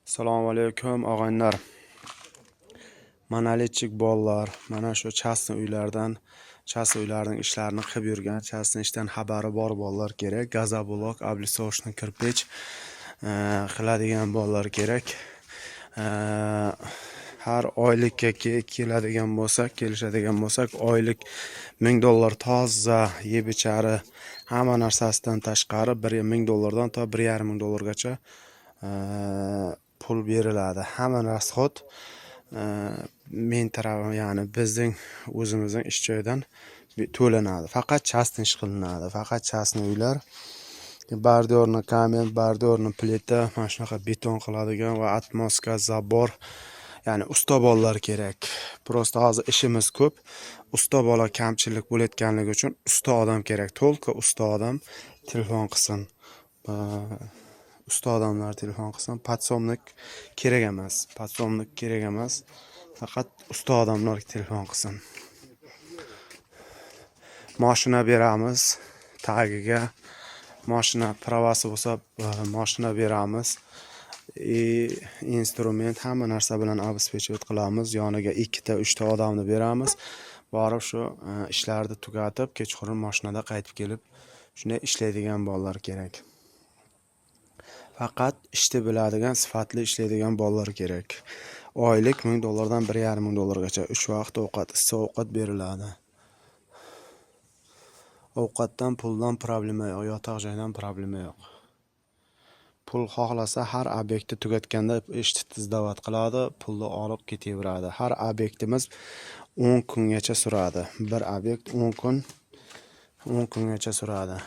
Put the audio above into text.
Assalomu alaykum, og'aynilar. Монолитчик bolalar, mana shu частный uylardan, частный uylarning ishlarini qilib yurgan, частный ishdan xabari bor bolalar kerak. Газоблок, облицовочный кирпич qiladigan bolalar kerak. Har oylikka keladigan bo'lsak, kelishadigan bo'lsak, oylik 1000 dollar toza, yeb ichari, hamma narsasidan tashqari 1000 dollardan to 1,5 ming dollargacha pul beriladi. Hamma расход men tarafim, ya'ni bizning o'zimizning ish joyidan to'lanadi. Faqat частный ish qilinadi. Faqat частный uylar, бордюрный камень, бордюрный plita, mana shunaqa beton qiladigan va отмостка, забор, ya'ni usta bolalar kerak. Просто hozir ishimiz ko'p. Usta bola kamchilik bo'layotganligi uchun usta odam kerak. Только usta odam telefon qilsin. Usta odamlar telefon qilsin. Подсобник kerak emas. Подсобник kerak emas. Faqat usta odamlar telefon qilsin. Moshina beramiz tagiga. Moshina права si bo'lsa, moshina beramiz. И instrument, hamma narsa bilan обеспечивать qilamiz. Yoniga ikkita, uchta odamni beramiz. Borib shu ishlarni tugatib, kechqurun mashinada qaytib kelib, shunday ishlaydigan bolalar kerak. Faqat ishni biladigan, sifatli ishlaydigan bolalar kerak. Oylik 1000 dollardan 1,5 ming dollargacha. 3 vaqt ovqat, issiq ovqat beriladi. Ovqatdan, puldan problema yo'q, yotoq joydan problema yo'q. Pul xohlasa, har obyektni tugatganda ishni сдавать qiladi, pulni olib ketaveradi. Har obyektimiz 10 kungacha suradi. Bir obyekt 10 kun, 10 kungacha suradi.